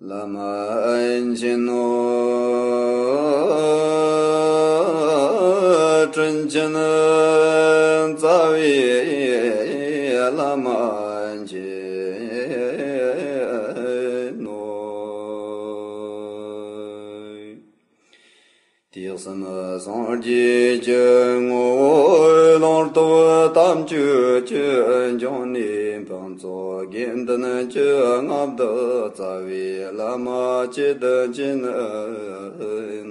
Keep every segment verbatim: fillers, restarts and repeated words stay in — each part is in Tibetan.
བླ་མ་མཁྱེན་ནོ། དྲིན་ཆེན་རྩ་བའི་བླ་མ་མཁྱེན་ནོ། དུས་གསུམ་སངས་རྒྱས་ཀྱི་ངོ་བོ་ལོངས་སྤྲུལ་དམ་ཆོས་ཀྱི་འབྱུང་གནས་ཕུན་ཚོགས་དགེ་འདུན་གྱི་མངའ་བདག་རྩ་བའི་བླ་མ་ཇི་ལྟར་མཁྱེན་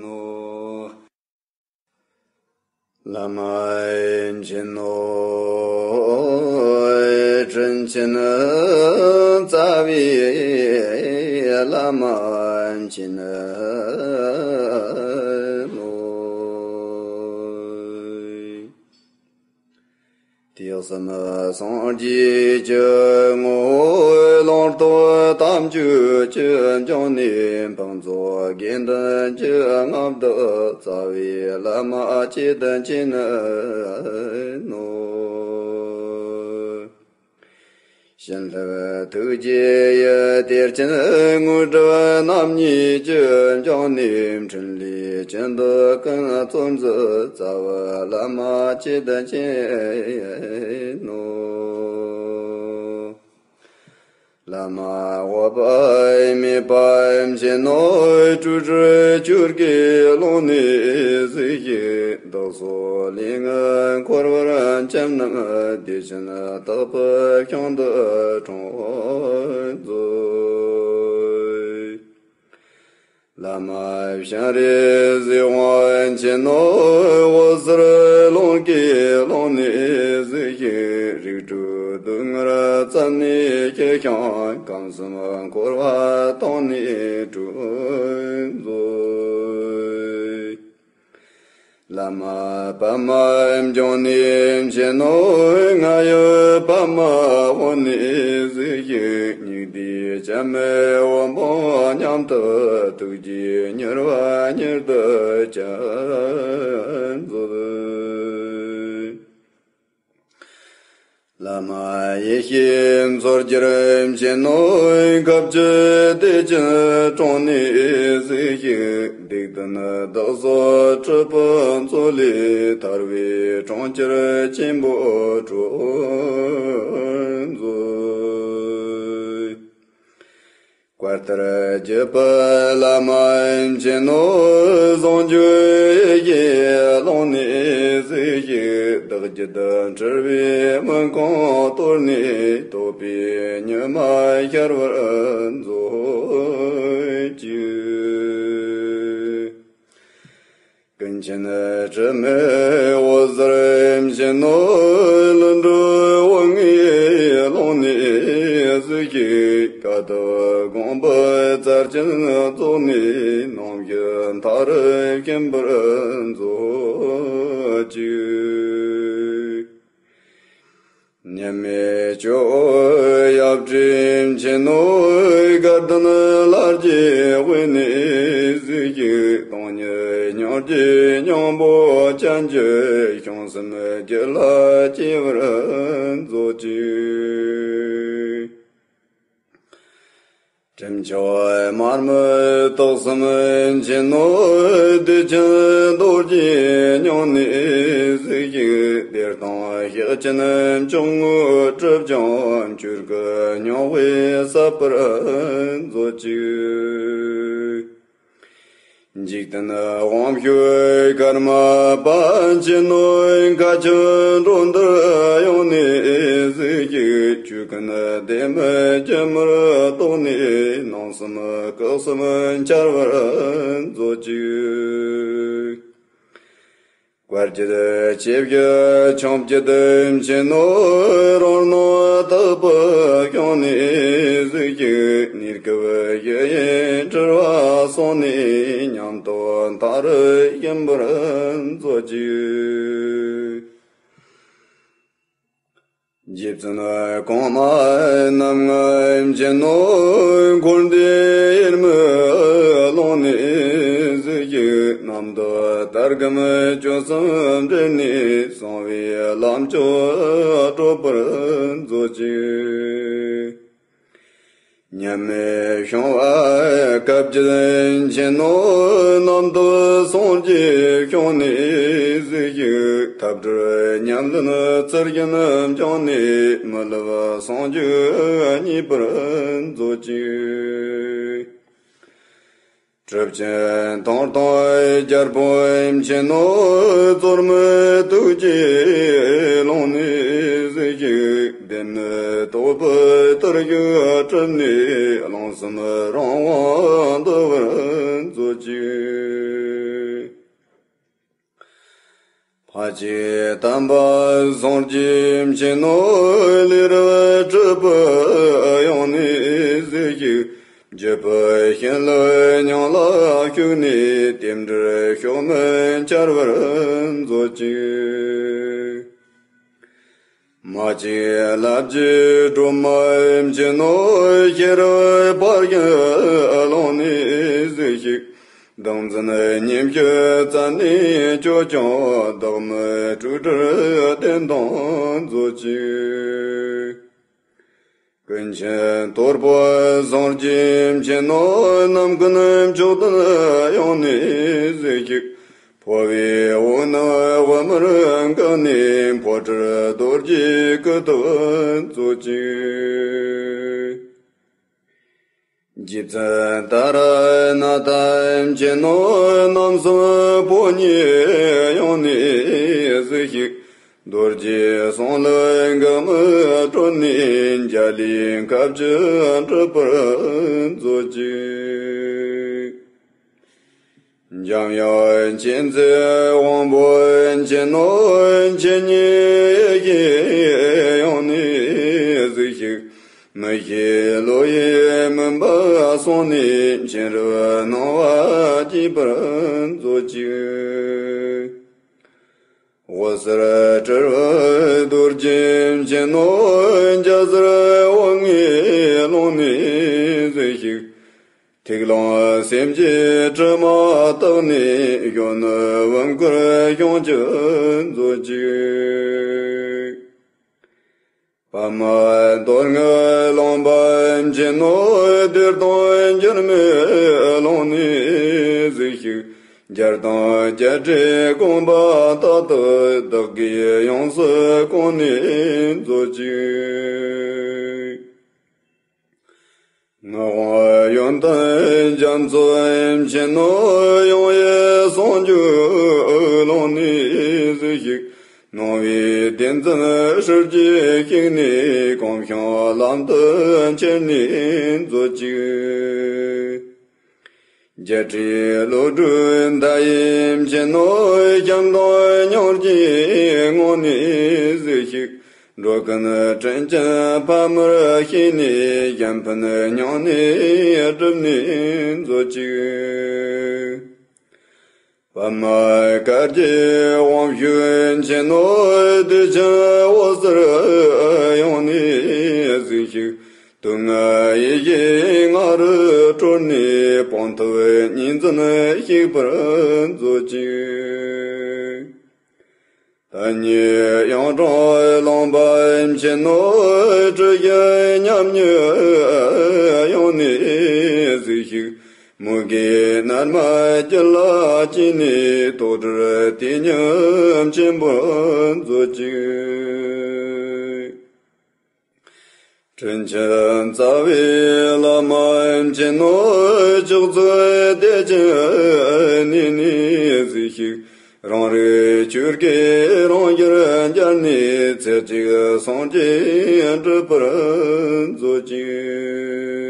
ནོ། བླ་མ་མཁྱེན་ནོ། དྲིན་ཆེན་རྩ་བའི་བླ་མ་མཁྱེན་ནོ། དུས་གསུམ་སངས་རྒྱས་ཀྱི་ངོ་བོ་ལོངས་སྤྲུལ་དམ་ཆོས་ཀྱི་འབྱུང་གནས་ཕུན་ཚོགས་དགེ་འདུན་གྱི་མངའ་བདག་རྩ་བའི་བླ་མ་ཇི་ལྟར་མཁྱེན་ནོ། བྱིན་རླབས་ཐུགས་རྗེ་ཡི་གཏེར་ཆེན་དངོས་གྲུབ་རྣམ་གཉིས་ཀྱི་འབྱུང་གནས་འཕྲིན་ལས་ཀྱི་མདོ་ཀུན་རྩོམ་མཛད་རྩ་བའི་བླ་མ་ཇི་ལྟར་མཁྱེན་ནོ། བླ་མ་འོད་དཔག་མེད་པ་མཁྱེན་ནོ། སྤྲོས་བྲལ་ཆོས་ཀྱི་ཀློང་ནས་གཟིགས་ཤིང་བདག་སོགས་ལུས་ངག་འཁོར་བར་འཁྱམས་རྣམས་བདེ་ཆེན་རྟག་པའི་ཞིང་དུ་དྲངས་མཛོད། བླ་མ་སྤྱན་རས་གཟིགས་དབང་ཆེན་ནོ། འོད་ཟེར་རླུང་གི་ཀློང་ནས་གཟིགས་ཤིང་རིག་གྲོལ་སྡུག་བསྔལ་རྩད་ནས་བཅད་ཞིང་ཁམས་གསུམ་འཁོར་བ་དོང་ནས་གྲོལ་མཛོད། བླ་མ་པདྨ་འབྱུང་གནས་མཁྱེན་ནོ། རྔ་ཡབ་པདྨ་འོད་ནས་གཟིགས་ཤིང་སྙིགས་དུས་སྐྱབས་མེད་འོད་འབུམ་མཉམ་དུ་ཐུགས་རྗེས་མྱུར་བ་མྱུར་དུ་བཅར་མཛོད། བླ་མ་ཡེ་ཤེས་མཚོ་རྒྱལ་མཁྱེན་ནོ། སྐབས་ཀྱི་བདེ་ཆེན་གྲོང་ནས་གཟིགས་ཤིང་སྡིག་ལྡན་བདག་སོགས་སྲིད་པའི་མཚོ་ལས་ཐར་བའི་གྲོང་ཁྱེར་ཆེན་པོར་གྲོལ་མཛོད། བཀའ་གཏེར་བརྒྱུད་པའི་བླ་མ་མཁྱེན་ནོ། ཟུང་འཇུག་ཡེ་ཤེས་ཀློང་ནས་གཟིགས་ཤིང་བདག་རྒྱུད་འཁྲུལ་བའི་མུན་ཁུང་གཏོར་ནས་རྟོགས་པའི་ཉི་མ་ཤར་བར་མཛོད་ཅིག། ཀུན་མཁྱེན་དྲི་མེད་འོད་ཟེར་མཁྱེན་ནོ། ལྷུན་གྲུབ་དབུ་ལྔའི་ཀློང་ནས་གཟིགས་ཤིང་བཀའ་བརྡ་དགོངས་པའི་རྩལ་ཅན་རྫོགས་ནས་རྣམ་ཤེས་མཐའ་རུ་ཕྱིན་པར་མཛོད་ཅིག། མཉམ་མེད་སྤྱོད་འོས་ཡབ་སྲས་མཁྱེན་ནོ། དགའ་ལྡན་ལྷ་རྗེའི་དབུས་ནས་གཟིགས་ཤིང་སྟོང་ཉིད་སྙིང་རྗེའི་སྙིང་པོ་ཅན་གྱི་བྱང་སེམས་རྒྱུད་ལ་སྐྱེ་བར་མཛོད་ཅིག། དྲི་མཆོག་དམར་མོའི་ཏོག་གསུམ་མཁྱེན་ནོ། བདེ་ཆེན་རྡོ་རྗེའི་སྙིང་ནས་གཟིགས་ཤིང་བདེ་སྟོང་ཞགས་ཅན་མཆོག་དངོས་གྲུབ་ཀྱང་ཆོས་སྐུ་སྙིང་དབུས་ཟབ་པར་མཛོད་ཅིག། འཇིག་རྟེན་དབང་ཕྱུག་ཀརྨ་པ་མཁྱེན་ནོ། མཁའ་སྤྱོད་འགྲོ་འདིར་ཡོང་ནས་གཟིགས་ཤིང་ཆོས་ཀུན་བདེན་མེད་སྒྱུ་མར་རྟོགས་ནས་སྣང་གསུམ་སྐུ་གསུམ་འཆར་བར་མཛོད་ཅིག། བཀའ་བརྒྱུད་ཆོས་བརྒྱུད་ཆོས་བརྒྱུད་མཁྱེན་ནོ། རང་སྣང་དག་པའི་ཞིང་ནས་གཟིགས་ཤིང་གནས་སྐབས་ཞི་བའི་འཁྲུལ་བ་སོང་ནས་ཉམས་རྟོགས་མཐའ་རུ་ཕྱིན་པར་མཛོད་ཅིག། རྗེ་བཙུན་གོང་མ་རྣམ་ལྔ་མཁྱེན་ནོ། འཁོར་འདས་དབྱེར་མེད་ཀློང་ནས་གཟིགས་ཤིང་རྣམ་དག་དལ་ཁམས་སྤྱོད་གསུམ་འབྲེལ་ནས་གསང་བའི་ལམ་མཆོག་བགྲོད་པར་མཛོད་ཅིག། མེད་བྱུང་བ་སྐབས་ཀྱི་མཁྱེན་ནོ། རྣམ་དག་སངས་རྒྱས་བྱུང་ནས་གཟིགས་ཤིག། ཐབས་གྲོལ་ཉམས་ལེན་ཚུལ་བཞིན་སྦྱངས་ནས། མི་སློབ་སངས་རྒྱས་རྙེད་པར་མཛོད་ཅིག། གྲུབ་ཆེན་ཐང་སྟེང་རྒྱལ་པོ་མཁྱེན་ནོ། གཙོ་མོའི་ཐུགས་ཀྱི་ཀློང་ནས་གཟིགས་ཤིག། བདེན་མེད་རྟོག་པའི་དུར་ཞུགས་གྲིབ་ནས། གླིང་གསུམ་རང་དབང་འདུ་བར་མཛོད་ཅིག། ཕ་གཅིག་དམ་པ་སངས་རྒྱས་མཁྱེན་ནོ། ལས་རབ་སྒྲིབ་པའི་དབྱིངས་ནས་གཟིགས་ཤིག། བརྒྱུད་པའི་བྱིན་རླབས་སྙིང་ལ་ཞུགས་ནས། རྟེན་འབྲེལ་ཕྱོགས་མེད་འཆར་བར་མཛོད་ཅིག། མ་གཅིག་ལབ་ཀྱི་སྒྲོལ་མ་མཁྱེན་ནོ། ཤེས་རབ་འཕགས་ཀྱི་ཀློང་ནས་གཟིགས་ཤིག། བདག་འཛིན་གཉེན་སྤྱོད་རྩད་ནས་གཅོད་ཅིང་། བདག་མེད་སྤྲོས་བྲལ་བདེན་དོན་མཛོད་ཅིག། ཀུན་མཁྱེན་དོལ་པོ་སངས་རྒྱས་མཁྱེན་ནོ། ནམ་ཀུན་མཆོག་ལྡན་དབྱིངས་ནས་གཟིགས་ཤིག། འཕོ་བའི་འོད་སྣང་དབུ་མར་འགགས་ནས། འཕོ་བྲལ་རྡོ་རྗེའི་སྐུ་སྟོབས་མཛོད་ཅིག། རྗེ་བཙུན་ཏཱ་ར་ནཱ་ཐ་མཁྱེན་ནོ། རྣམ་གསུམ་ཕོ་ཉའི་དབྱིངས་ནས་གཟིགས་ཤིག། རྡོ་རྗེ་གསུང་ལས་འགག་མེད་སྤྲོས་ནས། འཇའ་ལུས་ཁ་བཅུ་འགྲུབ་པར་མཛོད་ཅིག། འཇམ་དབྱངས་མཁྱེན་བརྩེ་དབང་པོ་མཁྱེན་ནོ། འཆད་ཉན་ཡེ་ཤེས་དབྱིངས་ནས་གཟིགས་ཤིག། མི་ཤེས་བློ་ཡི་མུན་པ་སངས་ནས། མཁྱེན་རབ་སྣང་བ་སྐྱེས་པར་མཛོད་ཅིག། འོད་ཟེར་སྤྲིལ་བའི་རྡོ་རྗེ་མཁྱེན་ནོ། འཇའ་ཟེར་འོད་ལྔའི་ཀློང་ནས་གཟིགས་ཤིག། ཐིག་ལོང་སེམས་ཀྱི་དྲི་མ་དག་ནས། གཞོན་ནུ་བུམ་སྐུར་བྱུང་ཅི་མཛོད་ཅིག། པདྨ་རྡོ་རྗེ་ལུང་པ་མཁྱེན་ནོ། བདེ་སྟོང་འགྱུར་མེད་ཀློང་ནས་གཟིགས་ཤིག། རྒྱལ་དང་རྒྱལ་སྲས་དགོངས་པ་ལྟར་དུ། བདག་གིས་ཡོངས་སུ་བཀང་ནས་མཛོད་ཅིག། ངག་དབང་ཡོན་ཏན་རྒྱ་མཚོ་མཁྱེན་ནོ། དབྱངས་ཡི་ཟུང་འཇུག་ཀློང་ནས་གཟིགས་ཤིག། སྣང་བའི་བདེན་རྫུན་ཧྲིལ་གྱིས་བཤིག་ནས། གོང་བྱུང་ལམ་དུ་ཁྱེར་ནས་མཛོད་ཅིག། རྒྱལ་སྲས་བློ་གྲོས་མཐའ་ཡས་མཁྱེན་ནོ། བྱམས་དང་སྙིང་རྗེའི་ངང་ནས་གཟིགས་ཤིག། འགྲོ་ཀུན་དྲིན་ཅན་ཕ་མར་ཤེས་ནས། གཞན་ཕན་སྙིང་ནས་བསྒྲུབས་ནས་མཛོད་ཅིག། པདྨ་བཀའ་བརྒྱུད་དབང་ཕྱུག་མཁྱེན་ནོ། བདེ་ཆེན་འོད་ཟེར་དབྱིངས་ནས་གཟིགས་ཤིག། དུག་ལྔ་ཡེ་ཤེས་ལྔ་རུ་གྲོལ་ནས། སྤངས་ཐབས་གཉིས་འཛིན་ཞིག་པར་མཛོད་ཅིག། ད་ཉིད་ཡང་དྲང་ལུང་པ་མཁྱེན་ནོ། སྤྲུལ་ཞིང་ཉམས་མྱོང་དབྱིངས་ནས་གཟིགས་ཤིག། མུ་གེའི་མནར་མེད་རྒྱུད་ལ་སྐྱེས་ནས། རྟོགས་གྲོལ་དུས་མཉམ་ཆེན་པོར་མཛོད་ཅིག། དྲིན་ཆེན་རྩ་བའི་བླ་མ་མཁྱེན་ནོ། ཕྱོགས་བཅུའི་བདེ་ཆེན་གནས་ནས་གཟིགས་ཤིག། རང་རིག་ཆོས་སྐུའི་རང་ཞལ་མཇལ་ནས། ཚེ་གཅིག་སངས་རྒྱས་འགྲུབ་པར་མཛོད་ཅིག།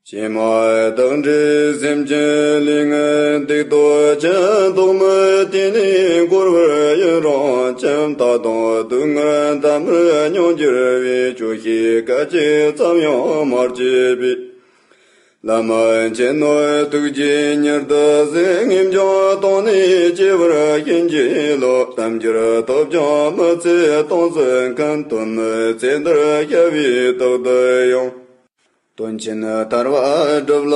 ཀྱེ་མ་བདག་འདྲའི་སེམས་ཅན་ལུས་ངན་སྡིག་ཏོ་ཅན། ཐོག་མའི་དུས་ནས་འཁོར་བར་ཡུན་རིང་ཕྱིན། ད་དུང་སྡུག་བསྔལ་ཟླ་མེད་མྱོང་གྱུར་པའི། ཆོག་ཤེས་སྐད་ཅིག་ཙམ་ཡང་མ་སྐྱེས་པས། བླ་མ་མཁྱེན་ནོ། ཐུགས་རྗེས་མྱུར་དུ་གཟིགས། ངེས་འབྱུང་དོན་ནི་སྐྱེ་བར་བྱིན་གྱིས་རློབས། དལ་འབྱོར་ཐོབ་ཀྱང་མི་ཚེ་སྟོང་ཟད་མཁན། དོན་མེད་ཚེ་འདིར་སྐྱེ་བའི་དོགས་འདི་ཡང་། དོན་ཆེན་ཐར་པ་སྒྲུབ་ལ་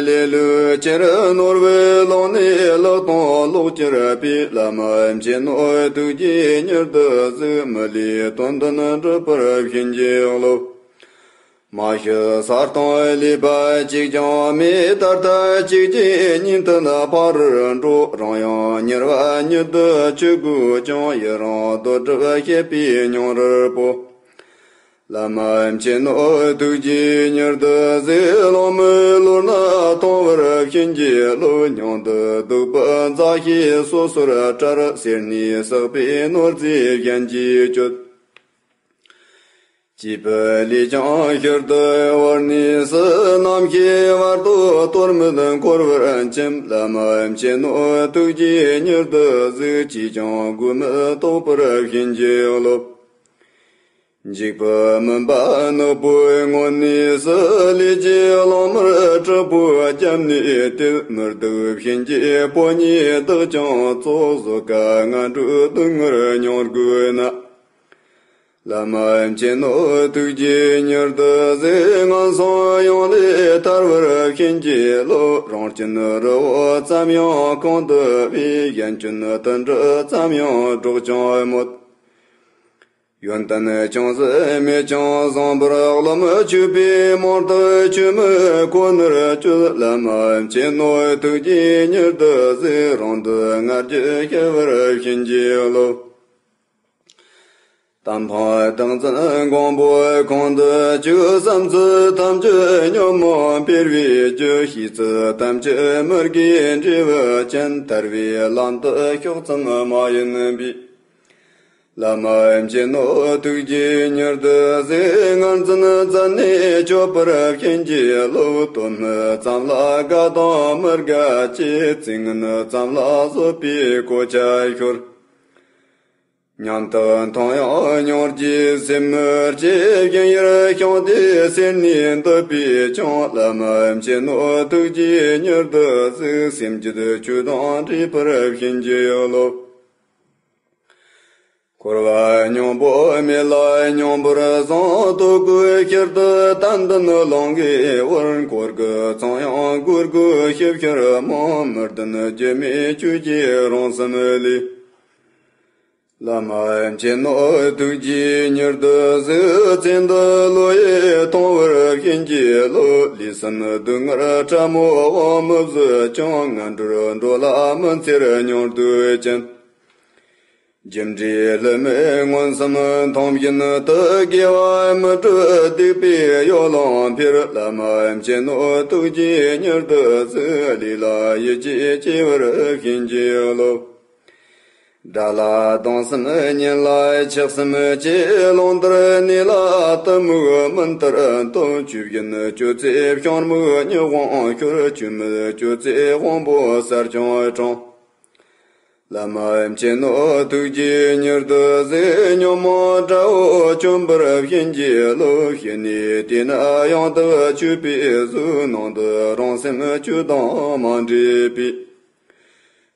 ལས་ལུགས་ཕྱིར། ནོར་བུའི་ལོང་ནས་ལག་སྟོང་ལོག་གྱུར་པའི། བླ་མ་མཁྱེན་ནོ། ཐུགས་རྗེས་མྱུར་དུ་གཟིགས། མི་ལུས་དོན་མཐུན་འགྲུབ་པར་བྱིན་གྱིས་རློབས། མ་ཤི་ས་དང་ལུས་པ་གཅིག་ཀྱང་མེད། ད་ལྟ་གཅིག་གི་ཉིན་མཐུན་ཕ་རོལ་འགྲོ། རང་ཡང་མྱུར་བ་མྱུར་དུ་ཆོས་སྒོ་སྦྱང་། ཡི་རང་རྡོར་སྒྲུབ་བྱེད་པའི་སྙིང་རུས་པོ། བླ་མ་མཁྱེན་ནོ་ཐུགས་རྗེས་མྱུར་དུ་གཟིགས། སློབ་མའི་བློ་སྣ་ཐོང་བར་བྱིན་གྱིས་རློབས། སྙིང་དུ་སྡུག་པའི་མཛའ་བཤེས་སོ་སོར་བཀྲལ། སེར་སྣའི་བསགས་པའི་ནོར་རྫས་གཞན་གྱིས་གཅོད། སྐྱེས་བུ་ལས་ཀྱང་ཤིན་ཏུ་བར་ནུས་སུ། རྣམ་ཤེས་བར་དོ་གཏོར་མས་འཁོར་བར་འཁྱམས། བླ་མ་མཁྱེན་ནོ་ཐུགས་རྗེས་མྱུར་དུ་གཟིགས། ཅིས་ཀྱང་མགོན་མེད་རྟོགས་པར་བྱིན་གྱིས་རློབས། འཇིགས་པ་མུན་པ་ནག་པོའི་ངོ་ནས་སུ། ལས་ཀྱི་གླང་དམར་དྲག་པོ་རྒྱབ་ནས་དེད། མི་སྡུག་བྱིན་གྱིས་པོ་ཉིད་བདག་ཀྱང་སྩོགས། བཟོད་དཀའ་ངན་འགྲོའི་སྡུག་བསྔལ་མྱོང་དགོས་ན། བླ་མ་མཁྱེན་ནོ་ཐུགས་རྗེས་མྱུར་དུ་གཟིགས། ངན་སོང་གཡང་ལས་ཐར་བར་བྱིན་གྱིས་རློབས། རང་སྐྱོན་རི་བོ་ཙམ་ཡང་གང་དུ་བས། གཞན་སྐྱོན་དུད་འགྲོ་ཙམ་ཡང་སྒྲོག་ཀྱང་སྨོད། ཡོན་ཏན་ཅུང་ཟད་མེད་ཀྱང་བཟང་པོར་རློམ། ཆོས་པའི་རྨོངས་དག་ཆོས་མེད་ཁོ་ནར་སྤྱོད། བླ་མ་མཁྱེན་ནོ་ཐུགས་རྗེས་མྱུར་དུ་གཟིགས། རང་སྡུག་བསྔལ་རྒྱུ་ཤེས་པར་བྱིན་གྱིས་རློབས། གཏམ་འཕངས་སྟངས་འཛིན་མགོན་པོའི་ཁོང་དུ་བཅུག། བསམ་ཚུལ་ཐམས་ཅད་ཉོན་མོངས་འཕེལ་བའི་རྒྱུ། ཤེས་ཚུལ་ཐམས་ཅད་མི་དགེའི་འབྲས་བུ་ཅན། ཐར་བའི་ལམ་དུ་ཕྱོགས་ཙམ་མ་ཡིན་པས། བླ་མ་མཁྱེན་ནོ་ཐུགས་རྗེས་མྱུར་དུ་གཟིགས། ངར་འཛིན་མཛད་ནས་སྐྱོབ་པར་བྱིན་གྱིས་རློབས། དོན་སྨྲས་ཙམ་ལ་དགའ་དང་མི་དགའ་བྱེད། ཚིག་ངན་ཙམ་ལ་བཟོད་པའི་གོ་ཆ་ཤོར། ཉམ་ཐག་མཐོང་ཡང་སྙིང་རྗེའི་སེམས་མི་སྐྱེ། གཞན་ཡུལ་ཤིང་རྟའི་སེར་སྣས་འདུད་པས་ཀྱང་། བླ་མ་མཁྱེན་ནོ་ཐུགས་རྗེས་མྱུར་དུ་གཟིགས། སེམས་རྒྱུད་ཆོས་དང་འདྲེས་པར་བྱིན་གྱིས་རློབས། འཁོར་བའི་སྙིང་པོ་མེད་ལ་སྙིང་པོར་བཟུང་། ལྟོ་གོས་ཕྱིར་དུ་དད་འདུན་ལོང་གིས་བོར། འཁོར་དགུ་ཚང་ཡང་སྒོར་དགུ་ཞིབ་ཕྱིར་རྨོངས། མི་བདེན་སྒྱུ་མའི་ཆོས་ཀྱིས་རང་སེམས་བསླུས། བླ་མ་མཁྱེན་ནོ་ཐུགས་རྗེས་མྱུར་དུ་གཟིགས། ཚེ་འདི་བློ་ཡིས་ཐོང་བར་བྱིན་གྱིས་རློབས། ལུས་སེམས་སྡུག་བསྔལ་ཕྲ་མོ་འོག་མི་བཟོད་ཀྱང་། ངན་འགྲོར་འགྲོ་ལ་མི་འཚེར་སྙིང་སྟོབས་ཅན། རྒྱུ་འབྲས་བསླུ་མེད་མངོན་སུམ་མཐོང་བཞིན་དུ། དགེ་བ་མི་སྒྲུབ་སྡིག་པའི་གཡོ་ལང་འཕེལ། བླ་མ་མཁྱེན་ནོ་ཐུགས་རྗེས་མྱུར་དུ་གཟིགས། ལུས་ལ་ཡིད་ཆེས་སྐྱེ་བར་བྱིན་གྱིས་རློབས། དགྲ་ལ་སྡང་སེམས་གཉེན་ལ་ཆགས་སེམས་སྐྱེ། ལོང་དར་གནས་ལ་གཏི་མུག་མུན་ལྟར་འདུ། ཆོས་བཞིན་སྤྱོད་ཚེ་བྱང་སྨུག་ཉི་ཧོང་ཤོར། ཆོས་མེད་སྤྱོད་ཚེ་དབང་པོ་གསར་བྱུང་གྲོངས། བླ་མ་མཁྱེན་ནོ་ཐུགས་རྗེས་མྱུར་དུ་གཟིགས། ཉོན་མོངས་དགྲ་བོ་བཅོམ་པར་བྱིན་གྱིས་རློབས། ཕྱི་ནས་བལྟས་ན་ཡང་དག་ཆོས་པའི་གཟུགས། ནང་དུ་རང་སེམས་ཆོས་དང་མ་འདྲེས་པས།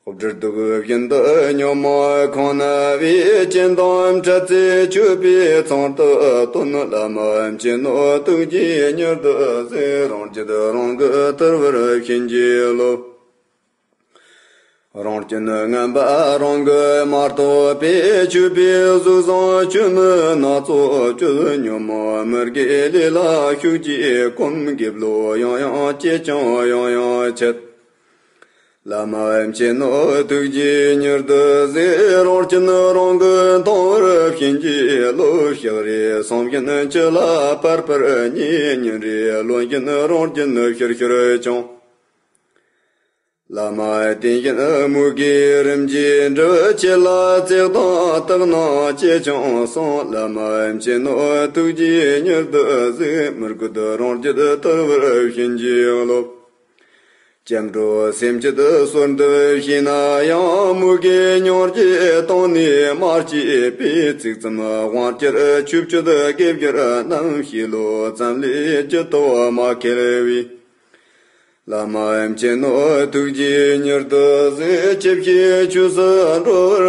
སྦྲུལ་གདུག་བཞིན་དུ་ཉོན་མོངས་ཁོང་ན་བས། སྤྱན་དང་འཕྲད་ཚེ་ཆོས་པའི་ཚོགས་དུ་སྟོན། བླ་མ་མཁྱེན་ནོ་ཐུགས་རྗེས་མྱུར་དུ་གཟིགས། རང་རྒྱུད་རང་གིས་ཐར་བར་བྱིན་གྱིས་རློབས། རང་སྐྱོན་ངན་པ་རང་གིས་མ་རྟོགས་པས། ཆོས་པའི་གཟུགས་བཟང་ཆོས་མེད་སྣ་ཚོགས་སྤྱོད། ཉོན་མོངས་མི་དགེའི་ལས་ལ་ཤུགས་ཀྱིས་གོམས། དགེ་བློ་ཡང་ཡང་སྐྱེས་ཀྱང་ཡང་ཡང་འཆད། བླ་མ་མཁྱེན་ནོ་ཐུགས་རྗེས་མྱུར་དུ་གཟིགས། རང་སྐྱོན་རང་གིས་མཐོང་བར་བྱིན་གྱིས་རློབས། ཞག་རེ་སོང་བཞིན་ཅི་ལ་བར་པར་ཉལ། ཉིན་རེ་ལོན་བཞིན་རང་རྒྱུད་ཤུར་ཤུར་བྱུང་། བླ་མ་བསྟེན་བཞིན་མུ་གེའི་རིམ་གྱིས་འགྲིབ། ཆེ་ལ་བརྩེགས་དང་དག་སྣང་སྐྱེས་ཀྱང་སོང་། བླ་མ་མཁྱེན་ནོ་ཐུགས་རྗེས་མྱུར་དུ་གཟིགས། མི་རྒོད་རང་རྒྱུད་ཐར་བར་བྱིན་གྱིས་རློབས། སྐྱབས་འགྲོ་སེམས་བསྐྱེད་གསོལ་འདེབས་བྱས་ན་ཡང་། མུ་གེའི་སྙིང་རྗེ་གཏིང་ནས་མ་སྐྱེས་པས། ཚིག་ཙམ་དབང་བསྐྱེད་ཆུ་བཅུད་དགེ་བསྒྱུར་རྣམས། ཤེས་བློ་ཙམ་ལས་ཇི་ལྟ་བ་མ་ཁེལ་བས། བླ་མ་མཁྱེན་ནོ་ཐུགས་རྗེས་མྱུར་དུ་གཟིགས། ཆིབས་ཞིའི་ཆོས་སུ་འགྲོ་བར་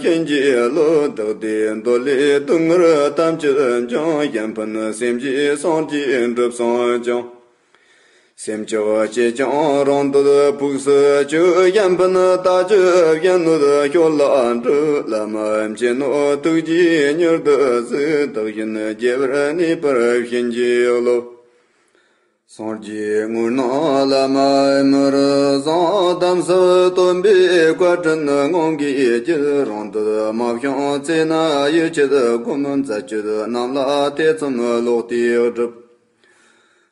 བྱིན་གྱིས་རློབས། བདག་བདེ་འདོད་ལས་སྡུག་བསྔལ་ཐམས་ཅད་འབྱུང་། གཞན་ཕན་སེམས་ཀྱིས་སངས་རྒྱས་འགྲུབ་སོང་ཀྱང་། སེམས་ཅག་བྱེད་ཀྱང་རང་འདོད་ཕུགས་སུ་ཆུད། གཞན་ཕན་ལྟ་ཅི་གཞན་གནོད་སྐྱོ་ལ་འགྲུབ། བླ་མ་མཁྱེན་ནོ་ཐུགས་རྗེས་མྱུར་དུ་གཟིགས། བདག་གཞན་དགེ་བར་གནས་པར་བྱིན་གྱིས་རློབས། སངས་རྒྱས་ངོར་སྣང་བླ་མ་མི་རུ་བཟང་། དམ་ཟབ་སྟོན་པའི་བཀའ་དྲིན་ངང་གིས་རྒྱུད། རང་འདོད་མ་བྱུང་ཚེ་ན་ཡིད་ཆེས་སྒོམ། མཛད་སྤྱོད་རྣམས་ལ་ཐེ་ཚོམ་ལོག་ལྟས་སྒྲིབ།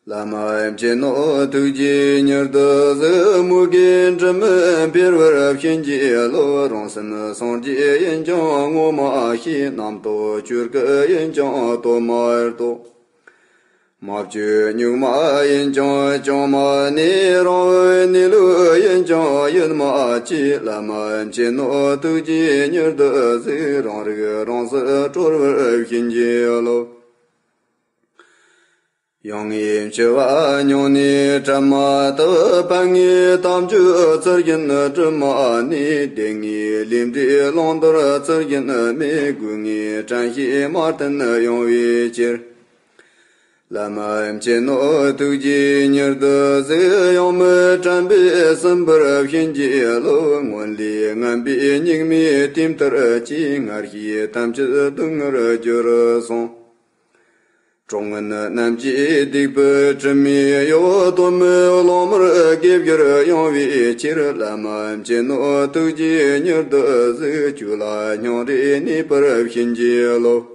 བླ་མ་མཁྱེན་ནོ་ཐུགས་རྗེས་མྱུར་དུ་གཟིགས། མུ་གེའི་དྲི་མས་འབེར་བར་བྱིན་གྱིས་རློབས། རང་སེམས་སངས་རྒྱས་ཡིན་ཀྱང་ངོ་མ་ཤེས། རྣམ་རྟོག་ཆོས་སྐུ་ཡིན་ཀྱང་དོན་མ་རྟོགས། མ་བཅོས་གཉུག་མ་ཡིན་ཀྱང་བཅོས་མ་ནུས། རང་འོད་གནས་ལུགས་ཡིན་ཀྱང་ཡིད་མ་ཆེས། བླ་མ་མཁྱེན་ནོ་ཐུགས་རྗེས་མྱུར་དུ་གཟིགས། རང་རིག་རང་གསལ་གྲོལ་བར་བྱིན་གྱིས་རློབས། ཡང་ངེས་འཆི་བ་མྱོང་ནས་བྲལ་མ་ཐུབ། ཕན་ངེས་དམ་ཆོས་ཚུལ་བཞིན་སྒྲུབ་མ་ནུས། བདེན་ངེས་ལས་འབྲས་བླང་དོར་ཚུལ་བཞིན་མེད། དགོས་ངེས་དྲན་ཤེས་མ་བརྟན་ཡོང་བའི་ཕྱིར། བླ་མ་མཁྱེན་ནོ་ཐུགས་རྗེས་མྱུར་དུ་གཟིགས། ཡང་མི་དྲན་པས་ཟིན་པར་བྱིན་གྱིས་རློབས། སྔོན་ལས་ངན་པའི་སྙིགས་མའི་དུས་མཐར་སྐྱེས། སྔར་བྱས་ཐམས་ཅད་སྡུག་བསྔལ་གྱུར་སོང་། གྲོགས་ངན་རྣམས་ཀྱིས་སྡིག་པའི་དྲི་མས་གཡོགས། དོན་མེད་བླང་དོར་དགེ་བར་ཡོང་བའི་ཕྱིར། བླ་མ་མཁྱེན་ནོ་ཐུགས་རྗེས་མྱུར་དུ་གཟིགས། ཆོས་ལ་སྙིང་རེ་གནས་པར་བྱིན་གྱིས་རློབས།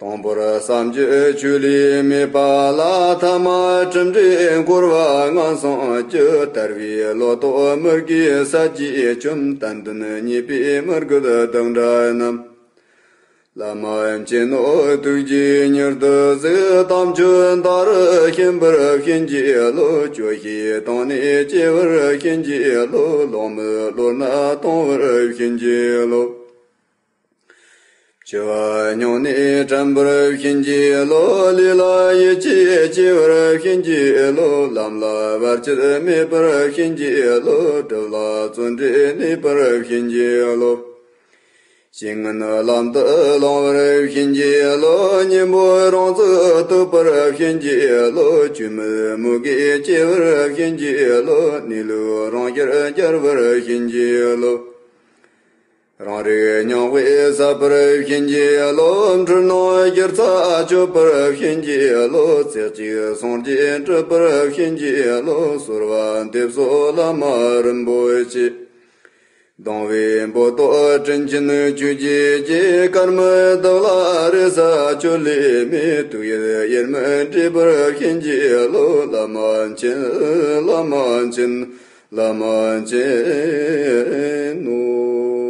དང་པོར་བསམ་བརྗོད་ཆོས་ལས་མེད་པ་ལ། ཐ་མ་གྲུབ་འབྲས་འཁོར་བ་ངན་སོང་སྐྱེ། དལ་བའི་ལོ་ཏོག་མི་དགེའི་ས་གྱིས་བཅོམ། དད་འདུན་བརྙས་པའི་མི་རྒོད་སྡིག་འདྲ་རྣམས། བླ་མ་མཁྱེན་ནོ་ཐུགས་རྗེས་མྱུར་དུ་གཟིགས། དམ་ཆོས་མཐའ་རུ་ཕྱིན་པར་བྱིན་གྱིས་རློབས། སྐྱོ་ཤས་སྟེང་ནས་སྐྱེ་བར་བྱིན་གྱིས་རློབས། ལོང་མེད་བློ་སྣ་གཏོང་བར་བྱིན་གྱིས་རློབས། འཆི་བ་མྱོང་ནས་དྲན་པར་བྱིན་གྱིས་རློབས། ལས་ལ་ཡིད་ཆེས་སྐྱེ་བར་བྱིན་གྱིས་རློབས། ལམ་ལ་བར་ཆད་མེད་པར་བྱིན་གྱིས་རློབས། སྒྲིབ་ལ་བརྩོན་འགྲུས་གནས་པར་བྱིན་གྱིས་རློབས། ཞིང་ངན་ལམ་དུ་ལོང་བར་བྱིན་གྱིས་རློབས། གཉེན་པོ་རང་ཚུགས་གཏུགས་པར་བྱིན་གྱིས་རློབས། ཆོས་མེད་མུ་གེས་སྐྱེ་བར་བྱིན་གྱིས་རློབས། གནས་ལུགས་རང་ཤར་འབྱར་བར་བྱིན་གྱིས་རློབས། རང་རིག་སྙིང་དབུས་ཟབ་པར་བྱིན་གྱིས་རློབས། འཁྲུལ་སྣང་གྱུར་ཚད་གཅོད་པར་བྱིན་གྱིས་རློབས། རྩེ་གཅིག་སངས་རྒྱས་འགྲུབ་པར་བྱིན་གྱིས་རློབས། གསོལ་བ་འདེབས་སོ་བླ་མ་རིན་པོ་ཆེ། སྡང་བའི་འབོད་སྟོད་དྲིན་ཆེན་ཆོས་ཀྱི་རྗེ། སྐར་མའི་བདག་ལ་རེ་ས་ཆོད་ལས་མེད། ཐུགས་ཡིད་དབྱེར་མེད་འདྲེས་པར་བྱིན་གྱིས་རློབས། བླ་མ་མཁྱེན། བླ་མ་མཁྱེན། བླ་མ་མཁྱེན་ནོ།